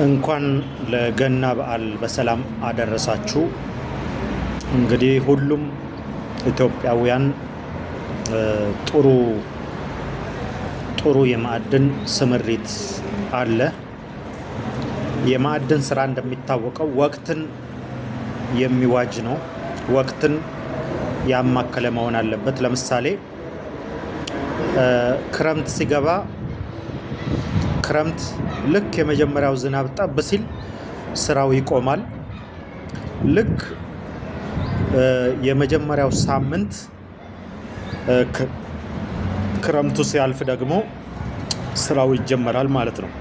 እንኳን ለገና በዓል በሰላም አደረሳችሁ። እንግዲህ ሁሉም ኢትዮጵያውያን ጥሩ ጥሩ የማዕድን ስምሪት አለ። የማዕድን ስራ እንደሚታወቀው ወቅትን የሚዋጅ ነው። ወቅትን ያማከለ መሆን አለበት። ለምሳሌ ክረምት ሲገባ፣ ክረምት ልክ የመጀመሪያው ዝናብ ጠብ ሲል ስራው ይቆማል። ልክ የመጀመሪያው ሳምንት ክረምቱ ሲያልፍ ደግሞ ስራው ይጀመራል ማለት ነው።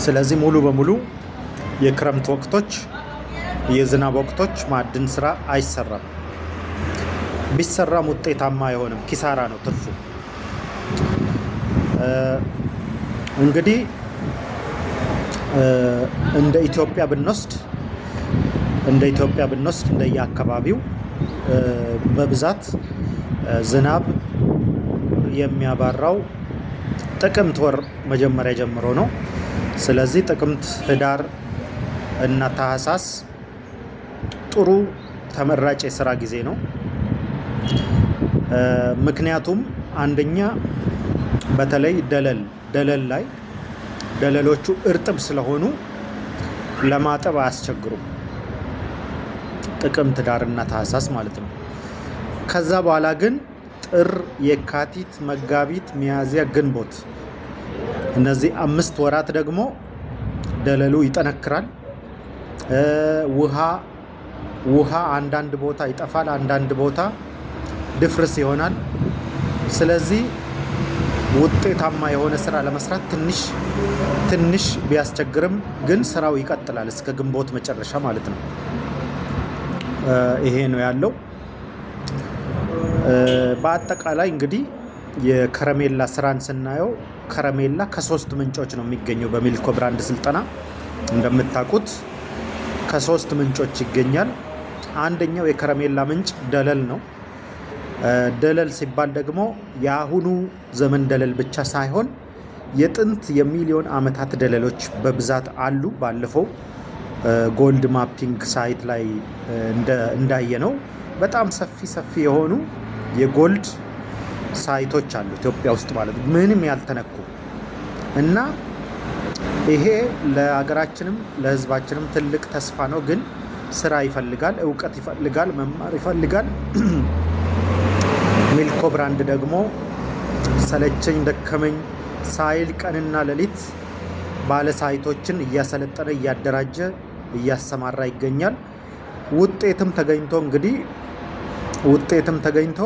ስለዚህ ሙሉ በሙሉ የክረምት ወቅቶች፣ የዝናብ ወቅቶች ማዕድን ስራ አይሰራም። ቢሰራም ውጤታማ አይሆንም፣ ኪሳራ ነው ትርፉ። እንግዲህ እንደ ኢትዮጵያ ብንወስድ እንደየአካባቢው በብዛት ዝናብ የሚያባራው ጥቅምት ወር መጀመሪያ ጀምሮ ነው። ስለዚህ ጥቅምት፣ ህዳር እና ታህሳስ ጥሩ ተመራጭ የስራ ጊዜ ነው። ምክንያቱም አንደኛ በተለይ ደለል ላይ ደለሎቹ እርጥብ ስለሆኑ ለማጠብ አያስቸግሩም። ጥቅምት፣ ህዳርና ታህሳስ ማለት ነው። ከዛ በኋላ ግን ጥር፣ የካቲት፣ መጋቢት፣ ሚያዝያ፣ ግንቦት እነዚህ 5 ወራት ደግሞ ደለሉ ይጠነክራል። ውሃ ውሃ አንዳንድ ቦታ ይጠፋል፣ አንዳንድ ቦታ ድፍርስ ይሆናል። ስለዚህ ውጤታማ የሆነ ስራ ለመስራት ትንሽ ትንሽ ቢያስቸግርም ግን ስራው ይቀጥላል እስከ ግንቦት መጨረሻ ማለት ነው። ይሄ ነው ያለው። በአጠቃላይ እንግዲህ የከረሜላ ስራን ስናየው ከረሜላ ከሶስት ምንጮች ነው የሚገኘው። በሚልኮ ብራንድ ስልጠና እንደምታውቁት ከሶስት ምንጮች ይገኛል። አንደኛው የከረሜላ ምንጭ ደለል ነው። ደለል ሲባል ደግሞ የአሁኑ ዘመን ደለል ብቻ ሳይሆን የጥንት የሚሊዮን ዓመታት ደለሎች በብዛት አሉ። ባለፈው gold mapping site ላይ እንዳየነው በጣም ሰፊ ሰፊ የሆኑ የ gold site ኦች አሉ ኢትዮጵያ ውስጥ ማለት ምንም ያልተነኩ። እና ይሄ ለሀገራችንም ለሕዝባችንም ትልቅ ተስፋ ነው። ግን ስራ ይፈልጋል፣ እውቀት ይፈልጋል፣ መማር ይፈልጋል። ሚልኮ ብራንድ ደግሞ ሰለቸኝ ደከመኝ ሳይል ቀንና ሌሊት ባለ site ኦችን እያሰለጠነ፣ እያደራጀ፣ እያሰማራ ይገኛል። ውጤትም ተገኝቶ እንግዲህ ውጤትም ተገኝቶ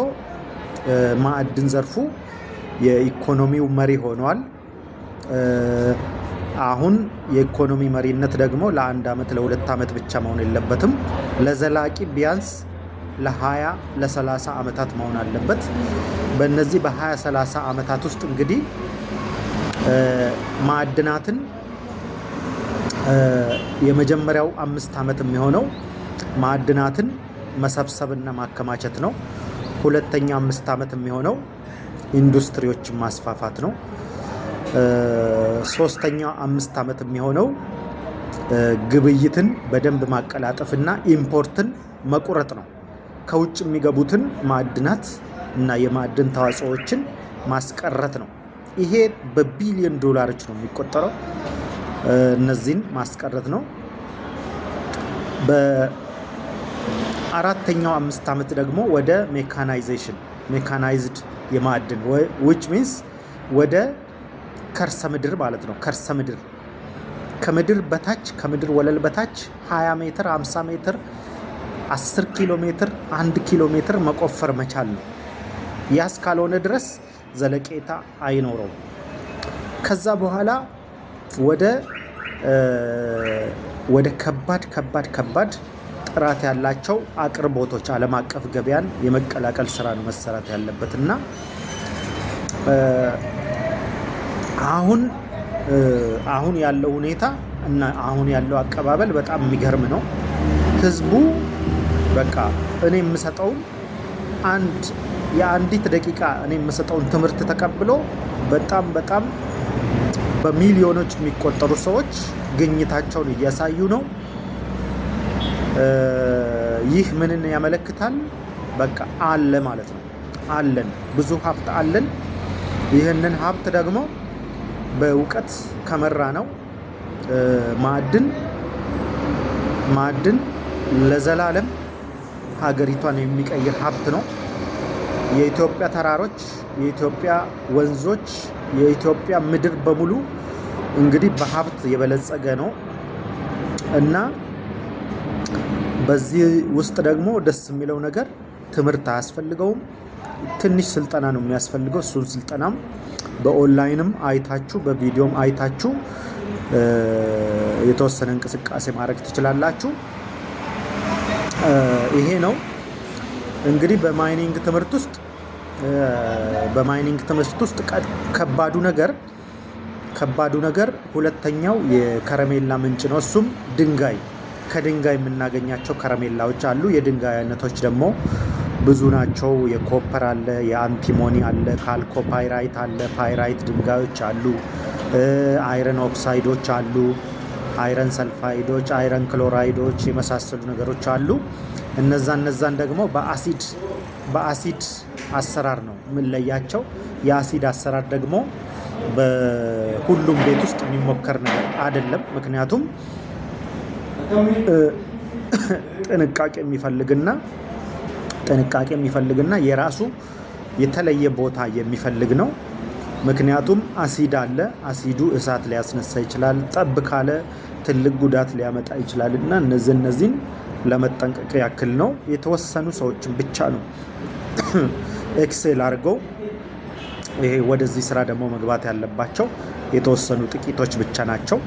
ማዕድን ዘርፉ የኢኮኖሚው መሪ ሆኗል። አሁን የኢኮኖሚ መሪነት ደግሞ ለአንድ ዓመት ለ2 ዓመት ብቻ መሆን የለበትም። ለዘላቂ ቢያንስ ለ20 ለ30 ዓመታት መሆን አለበት። በእነዚህ በ20 30 ዓመታት ውስጥ እንግዲህ ማዕድናትን የመጀመሪያው 5 ዓመት የሚሆነው ማዕድናትን መሰብሰብና ማከማቸት ነው። ሁለተኛው 5 ዓመት የሚሆነው ኢንዱስትሪዎችን ማስፋፋት ነው። ሶስተኛው 5 ዓመት የሚሆነው ግብይትን በደንብ ማቀላጠፍና import ን መቁረጥ ነው። ከውጭ የሚገቡትን ማዕድናት እና የማዕድን ተዋጽኦዎችን ማስቀረት ነው። ይሄ በቢሊዮን ዶላሮች ነው የሚቆጠረው። እነዚህን ማስቀረት ነው። በአራተኛው 5 ዓመት ደግሞ ወደ mechanization፣ mechanized የማዕድን which means ወደ ከርሰ ምድር ማለት ነው። ከርሰ ምድር ከምድር በታች፣ ከምድር ወለል በታች 20 ሜትር፣ 50 ሜትር፣ 10 ኪሎ ሜትር፣ 1 ኪሎ ሜትር መቆፈር መቻል ነው። ያ እስካልሆነ ድረስ ዘለቄታ አይኖረውም። ከዛ በኋላ ወደ ከባድ ከባድ ከባድ ጥራት ያላቸው አቅርቦቶች ዓለም አቀፍ ገበያን የመቀላቀል ስራ ነው መሰራት ያለበት። እና አሁን አሁን ያለው ሁኔታ እና አሁን ያለው አቀባበል በጣም የሚገርም ነው። ህዝቡ በቃ እኔ የምሰጠውን አንድ የአንዲት ደቂቃ እኔ የምሰጠውን ትምህርት ተቀብሎ በጣም በጣም በሚሊዮኖች የሚቆጠሩ ሰዎች ግኝታቸውን እያሳዩ ነው። ይህ ምንን ያመለክታል? በቃ አለ ማለት ነው። አለን፣ ብዙ ሀብት አለን። ይህንን ሀብት ደግሞ በእውቀት ከመራ ነው ማዕድን ማዕድን ለዘላለም ሀገሪቷን የሚቀይር ሀብት ነው። የኢትዮጵያ ተራሮች፣ የኢትዮጵያ ወንዞች፣ የኢትዮጵያ ምድር በሙሉ እንግዲህ በሀብት የበለጸገ ነው እና በዚህ ውስጥ ደግሞ ደስ የሚለው ነገር ትምህርት አያስፈልገውም። ትንሽ ስልጠና ነው የሚያስፈልገው። እሱን ስልጠናም በኦንላይንም አይታችሁ በቪዲዮም አይታችሁ የተወሰነ እንቅስቃሴ ማድረግ ትችላላችሁ። ይሄ ነው እንግዲህ በ mining ትምህርት ውስጥ በ mining ትምህርት ውስጥ ከባዱ ነገር ሁለተኛው የከረሜላ ምንጭ ነው። እሱም ድንጋይ፣ ከድንጋይ የምናገኛቸው ከረሜላዎች አሉ። የድንጋይ አይነቶች ደግሞ ብዙ ናቸው። የ copper አለ፣ የ antimony አለ፣ chalcopyrite አለ፣ pyrite ድንጋዮች አሉ፣ iron oxide ኦች አሉ፣ iron sulfide ኦች፣ iron chloride ኦች የመሳሰሉ ነገሮች አሉ። እነዛን ደግሞ በአሲድ አሰራር ነው የምንለያቸው። የአሲድ አሰራር ደግሞ በሁሉም ቤት ውስጥ የሚሞከር ነገር አይደለም። ምክንያቱም ጥንቃቄ የሚፈልግና የራሱ የተለየ ቦታ የሚፈልግ ነው። ምክንያቱም አሲድ አለ። አሲዱ እሳት ሊያስነሳ ይችላል። ጠብ ካለ ትልቅ ጉዳት ሊያመጣ ይችላል እና እነዚህን ለመጠንቀቅ ያክል ነው። የተወሰኑ ሰዎችን ብቻ ነው excel አድርገው ይሄ ወደዚህ ስራ ደግሞ መግባት ያለባቸው የተወሰኑ ጥቂቶች ብቻ ናቸው።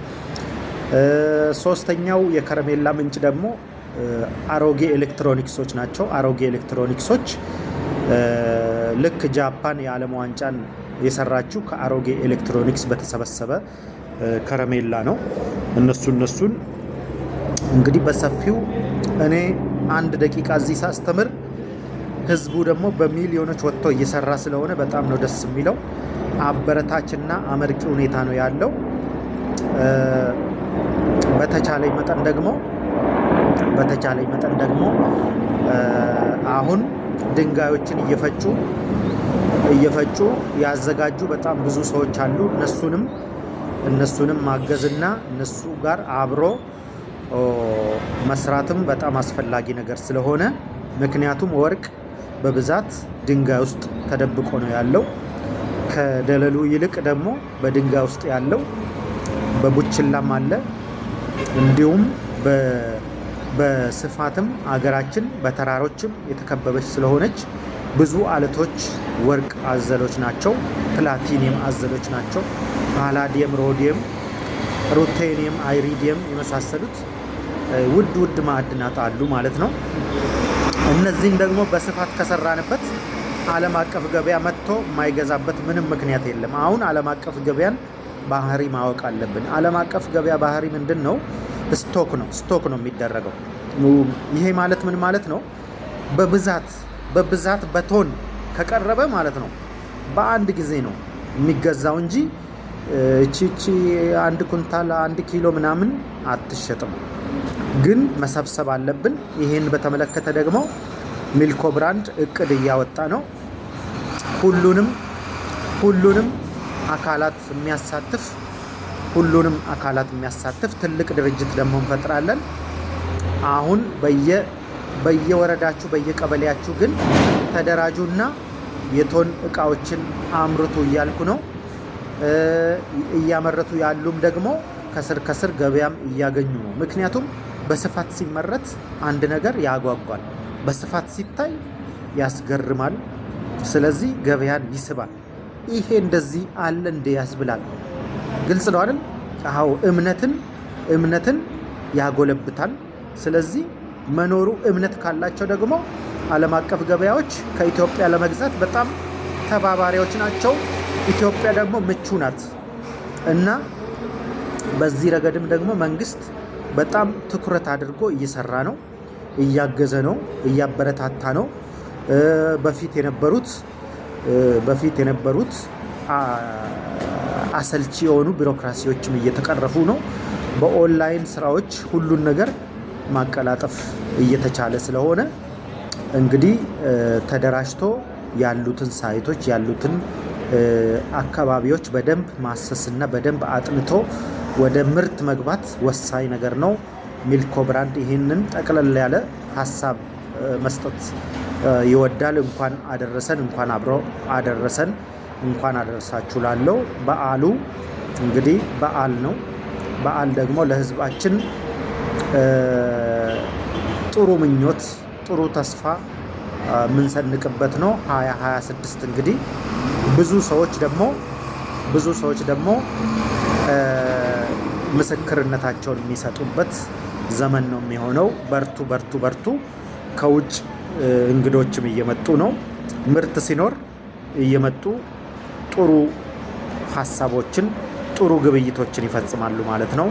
ሶስተኛው የከረሜላ ምንጭ ደግሞ አሮጌ ኤሌክትሮኒክሶች ናቸው። አሮጌ ኤሌክትሮኒክሶች ልክ ጃፓን የዓለም ዋንጫን የሰራችው ከአሮጌ ኤሌክትሮኒክስ በተሰበሰበ ከረሜላ ነው። እነሱን እንግዲህ በሰፊው እኔ አንድ ደቂቃ እዚህ ሳስተምር ህዝቡ ደግሞ በሚሊዮኖች ወጥቶ እየሰራ ስለሆነ በጣም ነው ደስ የሚለው። አበረታችና አመርቂ ሁኔታ ነው ያለው። በተቻለኝ መጠን ደግሞ አሁን ድንጋዮችን እየፈጩ ያዘጋጁ በጣም ብዙ ሰዎች አሉ። እነሱንም ማገዝና እነሱ ጋር አብሮ መስራትም በጣም አስፈላጊ ነገር ስለሆነ፣ ምክንያቱም ወርቅ በብዛት ድንጋይ ውስጥ ተደብቆ ነው ያለው። ከደለሉ ይልቅ ደግሞ በድንጋይ ውስጥ ያለው በቡችላም አለ። እንዲሁም በስፋትም አገራችን በተራሮችም የተከበበች ስለሆነች ብዙ አለቶች ወርቅ አዘሎች ናቸው። ፕላቲኒየም አዘሎች ናቸው። Palladium፣ rhodium፣ ruthenium፣ iridium የመሳሰሉት ውድ ውድ ማዕድናት አሉ ማለት ነው። እነዚህን ደግሞ በስፋት ከሰራንበት ዓለም አቀፍ ገበያ መጥቶ የማይገዛበት ምንም ምክንያት የለም። አሁን ዓለም አቀፍ ገበያን ባህሪ ማወቅ አለብን። ዓለም አቀፍ ገበያ ባህሪ ምንድን ነው? Stock ነው። Stock ነው የሚደረገው። ይሄ ማለት ምን ማለት ነው? በብዛት በቶን ከቀረበ ማለት ነው በአንድ ጊዜ ነው የሚገዛው እንጂ እቺ እቺ 1 ኩንታል 1 ኪሎ ምናምን አትሸጥም። ግን መሰብሰብ አለብን። ይሄን በተመለከተ ደግሞ ሚልኮ ብራንድ እቅድ እያወጣ ነው። ሁሉንም አካላት የሚያሳትፍ ትልቅ ድርጅት ደግሞ እንፈጥራለን። አሁን በየወረዳችሁ በየቀበሌያችሁ ግን ተደራጁና የቶን እቃዎችን አምርቱ እያልኩ ነው። እያመረቱ ያሉም ደግሞ ከስር ከስር ገበያም እያገኙ ነው። ምክንያቱም በስፋት ሲመረት አንድ ነገር ያጓጓል፣ በስፋት ሲታይ ያስገርማል። ስለዚህ ገበያን ይስባል። ይሄ እንደዚህ አለ እንደ ያስብላል። ግልጽ ነው አይደል? አዎ፣ እምነትን ያጎለብታል። ስለዚህ መኖሩ እምነት ካላቸው ደግሞ ዓለም አቀፍ ገበያዎች ከኢትዮጵያ ለመግዛት በጣም ተባባሪዎች ናቸው። ኢትዮጵያ ደግሞ ምቹ ናት እና በዚህ ረገድም ደግሞ መንግስት በጣም ትኩረት አድርጎ እየሰራ ነው፣ እያገዘ ነው፣ እያበረታታ ነው። በፊት የነበሩት አሰልቺ የሆኑ ቢሮክራሲዎችም እየተቀረፉ ነው። በኦንላይን ስራዎች ሁሉን ነገር ማቀላጠፍ እየተቻለ ስለሆነ እንግዲህ ተደራጅቶ ያሉትን site ኦች፣ ያሉትን አካባቢዎች በደንብ ማሰስና በደንብ አጥንቶ ወደ ምርት መግባት ወሳኝ ነገር ነው። ሚልኮ ብራንድ ይህንን ጠቅለል ያለ ሀሳብ መስጠት ይወዳል። እንኳን አደረሰን፣ እንኳን አብሮ አደረሰን፣ እንኳን አደረሳችሁ ላለው በዓሉ እንግዲህ በዓል ነው። በዓል ደግሞ ለሕዝባችን ጥሩ ምኞት፣ ጥሩ ተስፋ የምንሰንቅበት ነው። 2026 እንግዲህ ብዙ ሰዎች ደግሞ ምስክርነታቸውን የሚሰጡበት ዘመን ነው የሚሆነው። በርቱ፣ በርቱ፣ በርቱ። ከውጭ እንግዶችም እየመጡ ነው። ምርት ሲኖር እየመጡ ጥሩ ሀሳቦችን፣ ጥሩ ግብይቶችን ይፈጽማሉ ማለት ነው።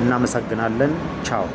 እናመሰግናለን። ቻው።